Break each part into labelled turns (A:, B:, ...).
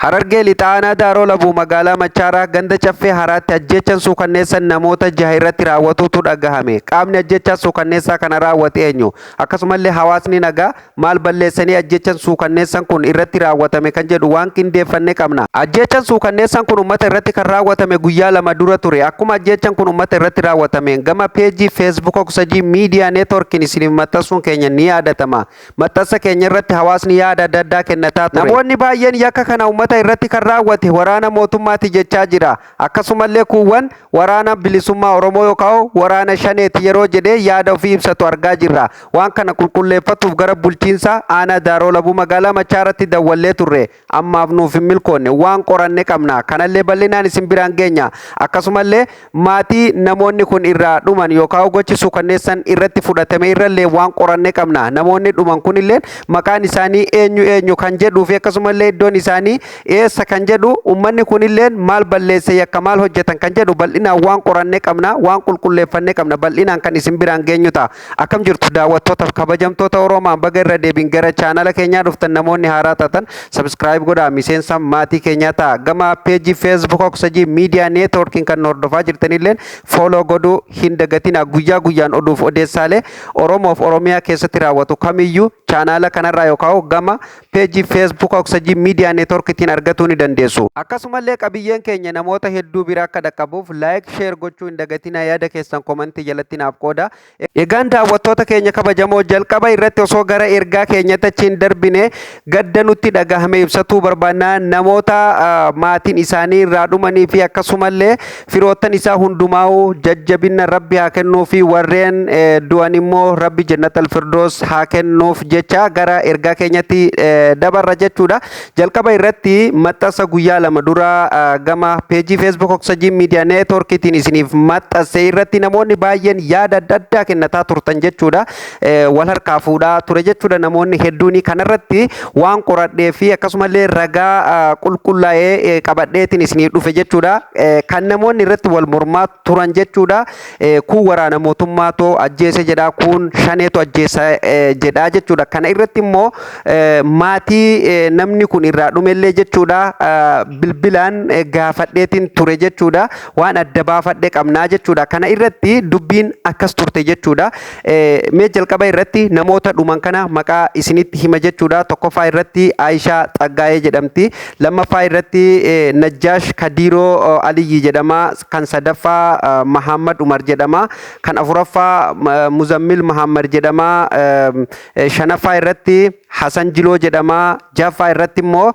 A: Harargee Lixaa Aanaa Daaroo Labuu magaalaa Machaaraa ganda Caffee Haraatti ajjeechaan suukanneessan namoota jaha irratti raawwatuutu dhagahame. Qaamni ajjeechaa suukanneessaa kana raawwate eenyu? Akkasumallee hawaasni nagaa maal balleessanii ajjeechaan suukanneessan kun irratti raawwatame kan jedhu waan qindeeffanne qabna. Ajjeechaan suukanneessan kun uummata irratti kan raawwatame guyyaa 2 dura ture. Akkuma ajjeechaan kun uummata irratti raawwatameen gama peejii Facebook Oksajii Miidiyaa Neetworkiin isiniif maxxansuun keenya ni yaadatama. Maxxansa keenya irratti hawaasni yaada adda addaa kennataa ture. Namoonni baay'een yakka kana uummata irratti kan raawwate waraana mootummaati jechaa jira. Akkasumallee kuuwwan waraana bilisummaa Oromoo yookaan waraana shaneeti yeroo jedhee yaada ofii ibsatu argaa jirra. Waan kana qulqulleeffatuuf gara bulchiinsa aanaa Daaroo Labuu magaalaa Machaaratti dawwallee turre. Ammaaf nuuf hin milkoonne. Waan qoranne qabna. Kanallee bal'inaan isin biraan geenya. Akkasumallee maatii namoonni kun irraa dhuman yookaan gochi suukanneessan irratti fudhatame irrallee waan qoranne qabna. Namoonni dhuman kunillee maqaan isaanii eenyu eenyu kan jedhuu fi akkasumallee iddoon isaanii eessa kan jedhu, uummanni kunillee maal balleesse, yakka maal hojjetan kan jedhu bal'inaan waan qoranne qabna, waan qulqulleeffanne qabna, bal'inaan kan isin biraan geenyu ta'a. Akkam jirtu daawwattootaaf kabajamtoota Oromaan? Baga irra deebiin gara chaanala keenyaa dhuftan. Namoonni haaraa taatan subscribe godhaa, miseensa maatii keenyaa ta'a. Gama peejii Facebook Oksajii Miidiyaa Neetworkiin kan hordofaa jirtanillee follow godhuu hin dagatina. Guyyaa guyyaan oduuf odeessaalee Oromoof Oromiyaa keessatti raawwatu kamiyyuu chaanaala kanarraa yookaan gama peejii Facebook Oksajii Miidiyaa Neetworkiitiin argatuu ni dandeessu. Akkasumallee qabiyyeen keenya namoota hedduu bira akka dhaqqabuuf like, share gochuu hin dagatina. Yaada keessan komantii jalatti naaf qooda. Egaan daawwattoota keenya kabajamoo, jalqaba irratti osoo gara ergaa keenyatti achi hin darbine gadda nutti dhagahame ibsatuu barbaanna. Namoota maatiin isaanii irraa dhumanii fi akkasumallee firoottan isaa hundumaa'uu jajjabina Rabbi haa kennuu fi warreen du'an immoo Rabbi Jannatal Firdoos haa kennuuf jecha gara ergaa keenyatti dabarra jechuudha. Jalqaba irratti maxxansa guyyaa 2 dura gama peejii Facebook Oksajii Miidiyaa Neetworkiitiin isiniif maxxanse irratti namoonni baay'een yaada adda addaa kennataa turtan jechuudha. Wal harkaa fuudhaa ture jechuudha namoonni hedduun. Kanarratti waan qoradhee fi akkasumallee ragaa qulqullaa'ee qabadheetiin isiniif dhufe jechuudha. Kan namoonni irratti wal mormaa turan jechuudha. Kun waraana mootummaatu ajjeese jedha, kun shaneetu ajjeese jedha jechuudha. Kana irratti immoo maatii namni kun irraa dhumellee jechuudha bilbilaan gaafadheetiin ture jechuudha. Waan adda baafadhe qabnaa jechuudha. Kana irratti dubbiin akkas turte jechuudha. Mee jalqaba irratti namoota dhuman kana maqaa isinitti hima jechuudha. Tokkoffaa irratti Aayishaa Xaggaayee jedhamti. Lammaffaa irratti Najjaash Kadiiroo Aliyyi jedhama. Kan sadaffaa Mahammad Umar jedhama. Kan afuraffaa Muzammil Mahammad jedhama. Shanaffaa irratti Hasan Jiloo jedhama. Jahaffaa irratti immoo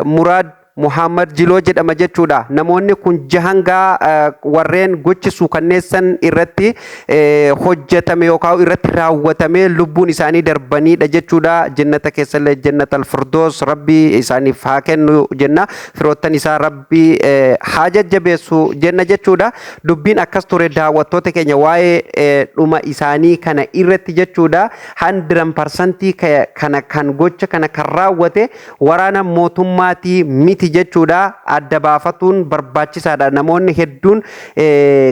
A: Muraad Muhammad Jiloo jedhama jechuudha. Namoonni kun jahangaa warreen gochi suukanneessan irratti hojjetame yookaan irratti raawwatame lubbuun isaanii darbanidha jechuudha. Jannata keessallee Jannatal Firdoos Rabbi isaaniif haa kennu jenna. Firoottan isaa Rabbi haa jajjabeessu jenna jechuudha. Dubbiin akkas ture daawwattoota keenya, waa'ee dhuma isaanii kana irratti jechuudha. 100% kana kan gocha kana kan raawwate waraana mootummaatii miti jechuudha. Adda baafatuun barbaachisaadha. Namoonni hedduun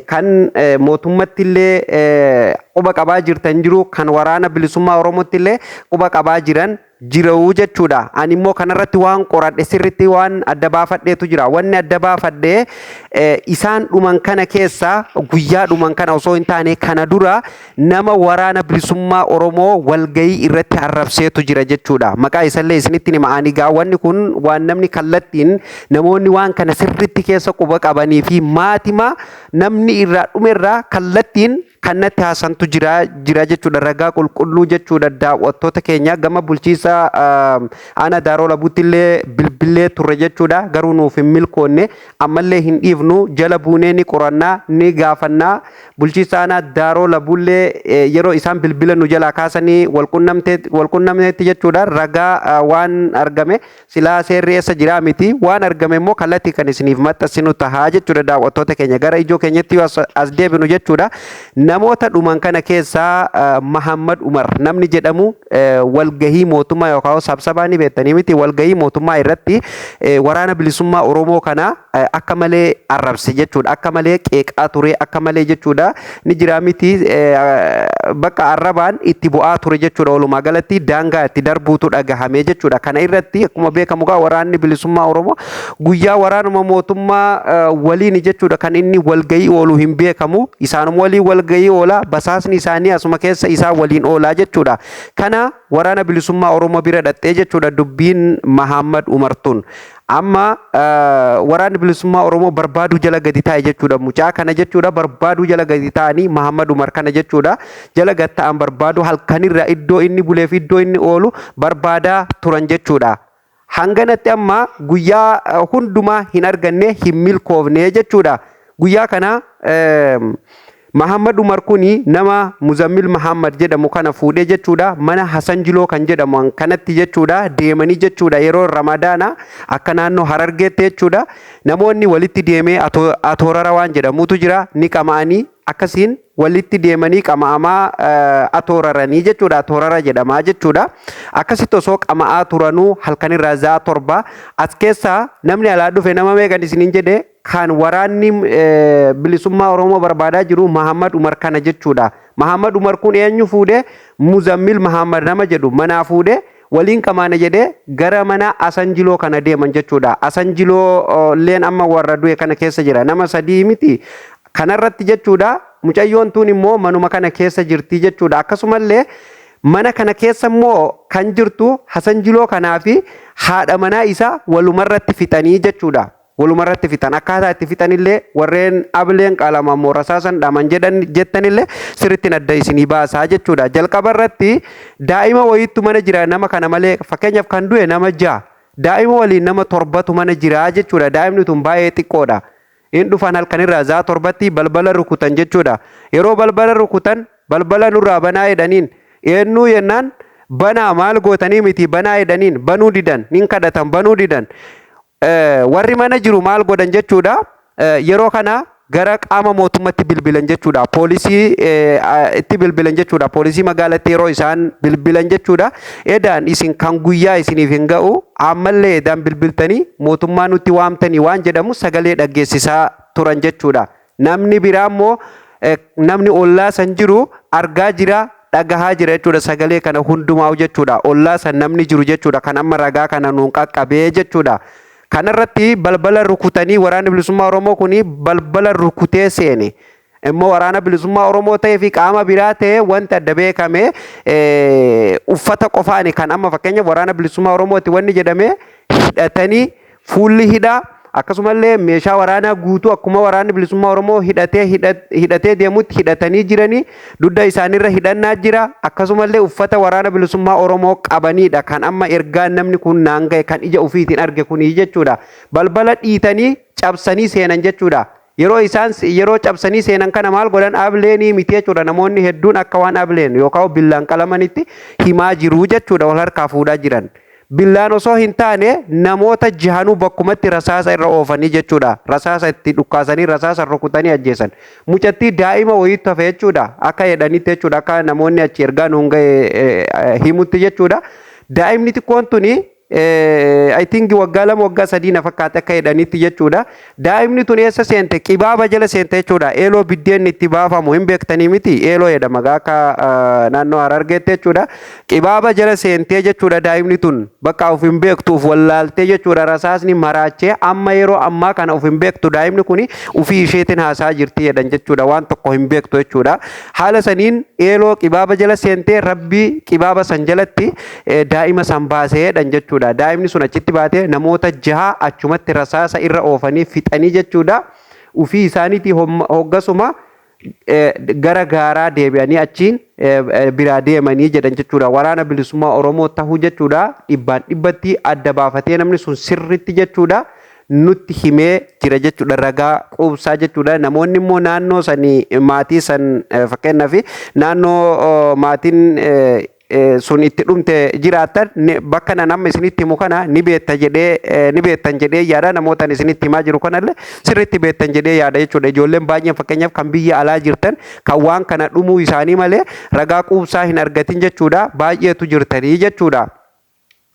A: kan mootummatti illee quba qabaa jirtan jiru, kan waraana bilisummaa Oromootti illee quba qabaa jiran jiru jechuudha. Ani immoo kanarratti waan qoradhe, sirritti waan adda baafadheetu jira. Wanni adda baafadhe, isaan dhuman kana keessa guyyaa dhuman kana osoo hin taane kana dura nama waraana bilisummaa Oromoo walgayii irratti arrabseetu jira jechuudha. Maqaa isallee isinitti hima. Ani gaa wanni kun waan namni kallattiin namoonni waan kana sirritti keessa quba qabanii fi maatima namni irraa dhumerraa kallattiin kan natti haasantu jira jechuudha. Ragaa qulqulluu jechuudha. Daawwattoota keenya, gama bulchiinsa aanaa Daaroo Labuutti illee bilbilee turre jechuudha. Garuu nuuf hin milkoonne. Ammallee hin dhiifnu, jala buunee ni qorannaa, ni gaafannaa. Bulchiinsa aanaa Daaroo Labuullee yeroo isaan bilbila nu jalaa kaasanii walqunnamneetti jechuudha. Ragaa waan argame silaa seerri eessa jiraa miti, waan argame immoo kallattii kan isiniif maxxansinu tahaa jechuudha. Daawwattoota keenya, gara ijoo keenyatti yoo as deebinu jechuudha. Namoota dhuman kana keessaa Mahammad Umar namni jedhamu walgahii mootummaa yookaan sabsabaa ni beektanii miti, walgahii mootummaa irratti waraana bilisummaa Oromoo kana akka malee arrabse jechuudha. Akka malee qeeqaa ture, akka malee jechuudha. Ni jira miti, bakka arrabaan itti bu'aa ture jechuudha. Walumaa galatti daangaa itti darbuutu dhagahame jechuudha. Kana irratti akkuma beekamu gaa waraanni bilisummaa Oromoo guyyaa waraanuma mootummaa waliin jechuudha kan inni walgahii oolu hin beekamu. Isaanuma waliin walgahii oola, basaasni isaanii asuma keessa isaan waliin oolaa jechuudha. Kana waraana bilisummaa Oromoo bira dhaxxee jechuudha dubbiin Mahammad Umar tun. Amma waraanni bilisummaa Oromoo barbaaduu jala gadi taa'e jechuudha. Mucaa kana jechuudha barbaaduu jala gadi taa'anii Mahammad Umar kana jechuudha. Jala gad ta'an barbaaduu, halkanirra iddoo inni bulee fi iddoo inni oolu barbaadaa turan jechuudha. Hanganatti amma guyyaa hundumaa hin arganne, hin milkoofne jechuudha. Guyyaa kana Mahammad Umar kuni nama Muzammil Mahammad jedhamu kana fuudhee jechuudha, mana Hasan Jiloo kan jedhamu kanatti jechuudha deemanii jechuudha. Yeroo Ramadaana akka naannoo Harargeetti jechuudha namoonni walitti deemee atoorara waan jedhamutu jira, ni qama'anii akkasiin walitti deemanii qama'amaa atooraranii jechuudha, atoorara jedhamaa jechuudha. Akkasitti osoo qama'aa turanuu halkanirraa za'a 7 as keessaa namni alaa dhufe nama meeqan isiniin jedhe? Kan waraanni bilisummaa Oromoo barbaadaa jiru Mahammad Umar kana jechuudha. Mahammad Umar kun eenyu fuudhe? Muzammil Mahammad nama jedhu manaa fuudhe, waliin qamaana jedhee gara mana Asan Jiloo kana deeman jechuudha. Asan Jiloo leen amma warra du'e kana keessa jira. Nama sadii miti. Kanarratti jechuudha mucayyoon tun immoo manuma kana keessa jirti jechuudha. Akkasumallee mana kana keessa immoo kan jirtu Hasan Jiloo kanaa fi haadha manaa isaa walumarratti fixanii jechuudha. Walumarratti fixan. Akkaataa itti fixanillee warreen ableen qalama immoo rasaasan dhaman jedhan jettanillee sirriitti adda isinii baasaa jechuudha. Jalqaba irratti daa'ima wayiittu mana jira nama kana malee. Fakkeenyaaf kan du'e nama 6, daa'ima waliin nama torbatu mana jira jechuudha. Daa'imni tun baay'ee xiqqoodha. In dhufan halkanirraa za'a 7tti balbala rukutan jechuudha. Yeroo balbala rukutan, balbala nurraa banaa jedhaniin. Eenyuu jennaan, banaa maal gootanii miti, banaa jedhaniin. Banuu didan, nin kadhatan, banuu didan. Warri mana jiru maal godhan jechuudha? Yeroo kana gara qaama mootummatti bilbilan jechuudha. Poolisii itti bilbilan jechuudha. Poolisii magaalatti yeroo isaan bilbilan jechuudha, edaan isin kan guyyaa isiniif hin ga'u, ammallee edaan bilbiltanii mootummaa nutti waamtanii waan jedhamu sagalee dhaggeessisaa turan jechuudha. Namni biraa immoo, namni ollaa san jiru argaa jira, dhagahaa jira jechuudha sagalee kana hundumaa jechuudha. Ollaa san namni jiru jechuudha kan amma ragaa kana nuun qaqqabee jechuudha. Kanarratti balbala rukutanii, waraanni bilisummaa Oromoo kuni balbala rukutee seene. Immoo waraana bilisummaa Oromoo ta'ee fi qaama biraa ta'ee wanti adda beekame uffata qofaani. Kan amma fakkeenya waraana bilisummaa Oromooti wanni jedhame hidhatanii, fuulli hidhaa, akkasumallee meeshaa waraanaa guutuu akkuma waraanni bilisummaa Oromoo hidhatee hidhatee deemutti hidhatanii jiranii, dugda isaaniirra hidhannaa jira, akkasumallee uffata waraana bilisummaa Oromoo qabanidha kan amma ergaan namni kun naan ga'e, kan ija ofiitiin arge kuni jechuudha. Balbala dhiitanii cabsanii seenan jechuudha. Yeroo isaan yeroo cabsanii seenan kana maal godhan? Ableenii miti jechuudha. Namoonni hedduun akka waan ableen yookaan billaan qalamanitti himaa jiru jechuudha, wal harkaa fuudhaa jiran. Billaan osoo hin taane namoota jahanuu bakkumatti rasaasa irra oofanii jechuudha. Rasaasa itti dhukkaasanii, rasaasa rukutanii ajjeesan. Mucattii daa'ima wayiitu hafe jechuudha. Akka jedhanitti jechuudha. Akka namoonni achi ergaa nuun ga'e himutti jechuudha. Daa'imni xiqqoon tuni, I think waggaa 2, waggaa 3 na fakkaate akka jedhanitti jechuudha. Daa'imni tun eessa seente? Qibaaba jala seente jechuudha. Eeloo biddeenni itti baafamu hin beektanii miti? Eeloo jedhama akka naannoo Harargeetti jechuudha. Qibaaba jala seentee jechuudha daa'imni tun. Bakka of hin beektu, of wallaaltee jechuudha. Rasaasni maraachee amma yeroo ammaa kana of hin beektu daa'imni kuni, ofii isheetiin haasaa jirti jedhan jechuudha. Waan tokko hin beektu jechuudha. Haala saniin eeloo qibaaba jala seentee, rabbi qibaaba san jalatti daa'ima san baasee jedhan jechuudha. Daa'imni sun achitti baatee namoota jaha achumatti rasaasa irra oofanii fixanii jechuudha. Ufii isaaniitii hoggasuma gara gaaraa deebi'anii achiin biraa deemanii jedhan jechuudha. Waraana bilisummaa Oromoo tahuu jechuudha. Dhibbaan dhibbatti adda baafatee namni sun sirritti jechuudha nutti himee jira jechuudha, ragaa quubsaa jechuudha. Namoonni immoo naannoo sanii maatii san, fakkeenyaaf naannoo maatiin sun itti dhumte jiraattan, bakka nan amma isinitti himu kana ni beekta jedhee, ni beektan jedhee yaada. Namoota isinitti himaa jiru kanallee sirriitti beektan jedhee yaada jechuudha. Ijoolleen baay'een, fakkeenyaaf kan biyya alaa jirtan, kan waan kana dhumuu isaanii malee ragaa quubsaa hin argatin jechuudha, baay'eetu jirtanii jechuudha.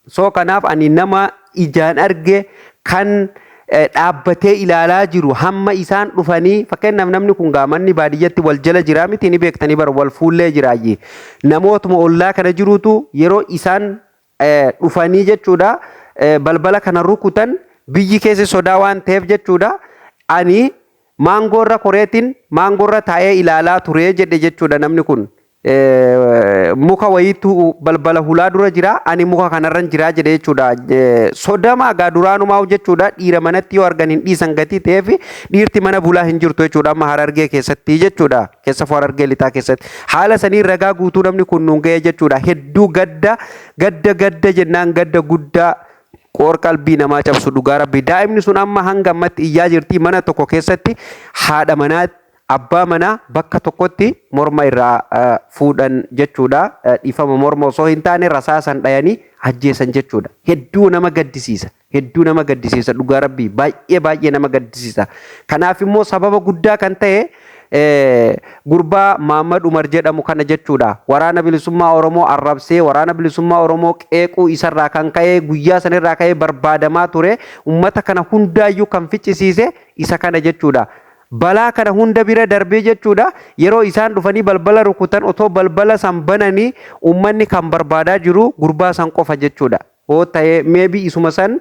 A: So kanaaf ani nama ijaan arge, kan dhaabbatee ilaalaa jiru hamma isaan dhufanii. Fakkeenyaaf namni kun gaamanni baadiyyatti wal jala jiraa miti, ni beektanii bara, wal fuullee jiraayyi. Namootuma ollaa kana jirutu yeroo isaan dhufanii jechuudha balbala kana rukutan, biyyi keessa sodaa waan ta'eef jechuudha, ani maangoorra koreetiin maangoorra taa'ee ilaalaa ture jedhe jechuudha namni kun. Muka wayiitu balbala hulaa dura jira, ani muka kanarran jira jedhe jechuudha. Sodama gaa duraanumaa jechuudha, dhiira manatti yoo argan hin dhiisan gatii ta'eef dhiirti mana bulaa hin jirtu jechuudha amma Harargee keessatti jechuudha. Keessafuu Harargee Lixaa keessatti. Haala sanii ragaa guutuu namni kun nuun ga'e jechuudha. Hedduu gadda gadda gadda jennaan, gadda guddaa qoor qalbii namaa cabsu, dhugaa Rabbi. Daa'imni sun amma hanga ammatti iyyaa jirti. Mana tokko keessatti haadha manaa, abbaa manaa bakka tokkotti morma irraa fuudhan jechuudha. Dhiifama, morma osoo hin taane rasaasan dhayanii ajjeesan jechuudha. Hedduu nama gaddisiisa. Hedduu nama gaddisiisa, dhugaa Rabbii, baay'ee baay'ee nama gaddisiisa. Kanaaf immoo sababa guddaa kan ta'e gurbaa Maammad Umar jedhamu kana jechuudha. Waraana Bilisummaa Oromoo arrabsee, Waraana Bilisummaa Oromoo qeequu isarraa kan ka'e guyyaa sanirraa ka'ee barbaadamaa ture. Uummata kana hundaayyuu kan ficcisiise isa kana jechuudha. Balaa kana hunda bira darbee jechuudha, yeroo isaan dhufanii balbala rukutan, otoo balbala san bananii uummanni kan barbaadaa jiru gurbaa san qofa jechuudha. Hoo ta'ee maybe isuma san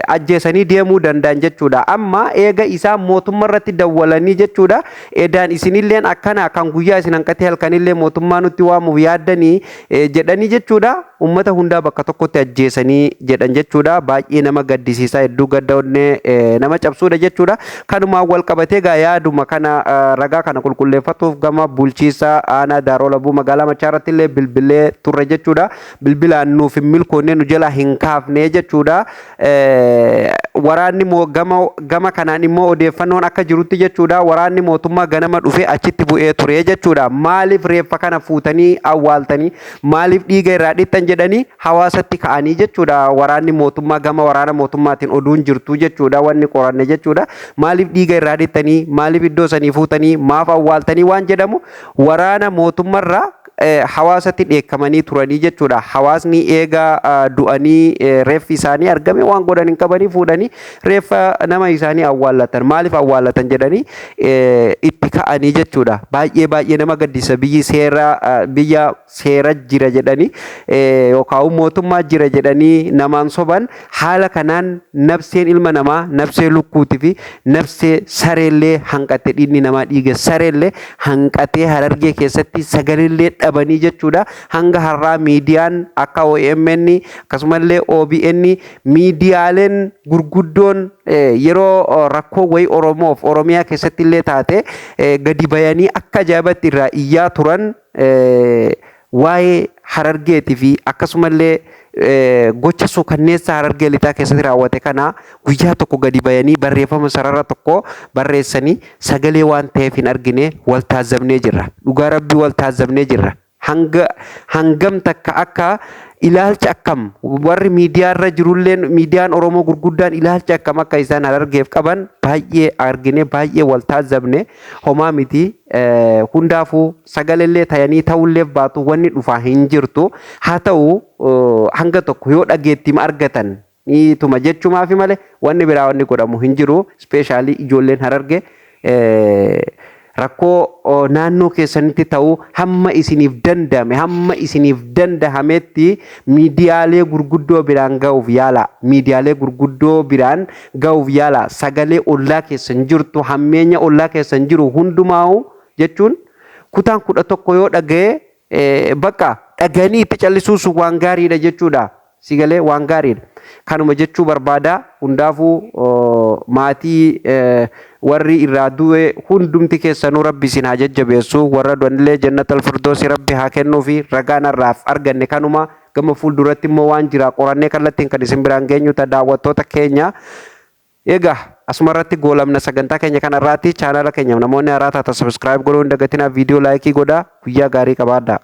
A: ajjeesanii deemuu danda'an jechuudha. Amma eega isaan mootummaa irratti dawwalanii jechuudha. Edaan isinilleen akkana kan guyyaa isin hanqatee halkanillee mootummaa nutti waamuuf yaaddanii jedhanii jechuudha. Uummata hundaa bakka tokkotti ajjeesanii jedhan jechuudha. Baay'ee nama gaddisiisa, hedduu gadda onnee nama cabsuudha jechuudha. Kanumaan wal qabatee gaa yaaduma kana, ragaa kana qulqulleeffatuuf gama bulchiinsa aanaa Daaroo Labuu magaalaa Machaaratti illee bilbilee turre jechuudha. Bilbilaan nuuf hin milkoonne, nu jalaa hin kaafne jechuudha. Waraanni gama gama kanaan immoo odeeffannoon akka jirutti jechuudha, waraanni mootummaa ganama dhufee achitti bu'ee ture jechuudha. Maaliif reeffa kana fuutanii awwaaltanii, maaliif dhiiga irraa dhixxan jedhanii hawaasatti ka'anii jechuudha. Waraanni mootummaa, gama waraana mootummaatiin oduun jirtu jechuudha, wanni qoranne jechuudha. Maaliif dhiiga irraa dhixxanii, maaliif iddoo sanii fuutanii, maaf awwaaltanii waan jedhamu waraana mootummaarraa hawaasatti dheekkamanii turanii jechuudha. Hawaasni eega du'anii reeffi isaanii argame waan godhan hin qabanii, fuudhanii reeffa nama isaanii awwaallatan. Maaliif awwaallatan jedhanii itti ka'anii jechuudha. Baay'ee baay'ee nama gaddisa. Biyyi seera, biyya seera jira jedhanii yookaan mootummaa jira jedhanii namaan soban, haala kanaan nabseen ilma namaa nabsee lukkuutii fi nabsee sareellee hanqate, dhiigni namaa dhiiga sareellee hanqatee Harargee keessatti sagalillee dhabanii jechuudha. Hanga har'aa miidiyaan akka OMN akkasumallee OBN, miidiyaaleen gurguddoon yeroo rakkoo wayii Oromoof Oromiyaa keessatti illee taate gadi bayanii akka ajaa'ibatti irraa iyyaa turan, waa'ee Harargeetii fi akkasumallee gocha suukanneessaa Harargee Lixaa keessatti raawwate kana guyyaa tokko gadi bayanii barreeffama sarara tokko barreessanii sagalee waan ta'eef hin argine. Wal taazabnee jirra. Dhugaa Rabbii, wal taazabnee jirra. Hanga hangam takka akka ilaalcha akkam warri miidiyaa irra jirulleen, miidiyaan Oromoo gurguddaan ilaalcha akkam akka isaan Harargeef qaban baay'ee argine, baay'ee wal taazabne. Homaa miti, hundaafuu sagalellee tayanii ta'ulleef baatu wanni dhufaa hin jirtu. Haa ta'u, hanga tokko yoo dhageettima argatan ni tuma jechumaafi malee wanni biraa wanni godhamu hin jiru. Especially ijoolleen Hararge, rakkoo naannoo keessanitti ta'u hamma isiniif danda'ame, hamma isiniif danda'ametti miidiyaalee gurguddoo biraan ga'uuf yaala. Miidiyaalee gurguddoo biraan ga'uuf yaala. Sagalee ollaa keessan jirtu, hammeenya ollaa keessan jiru hundumaa'u jechuun kutaan 11 yoo dhaga'e, bakka dhaganii itti callisuun sun waan gaariidha jechuudha. Sigalee waan gaariidha. Kanuma jechuu barbaada. Hundaafuu maatii warri irraa du'e hundumti keessanuu Rabbi isin haa jajjabeessu. Warra du'anillee jannatal firdoosi Rabbi haa kennuufi. Ragaan har'aaf arganne kanuma. Gama fuulduratti immoo waan jira qorannee kallattiin kan isin biraan geenyu ta'a, daawwattoota keenya. Egaa asuma irratti goolamna sagantaa keenya kanarraati. Chaanala keenyaaf namoonni haaraa taatan subscribe godhuu hin dagatinaa, viidiyoo like godhaa, guyyaa gaarii qabaadhaa.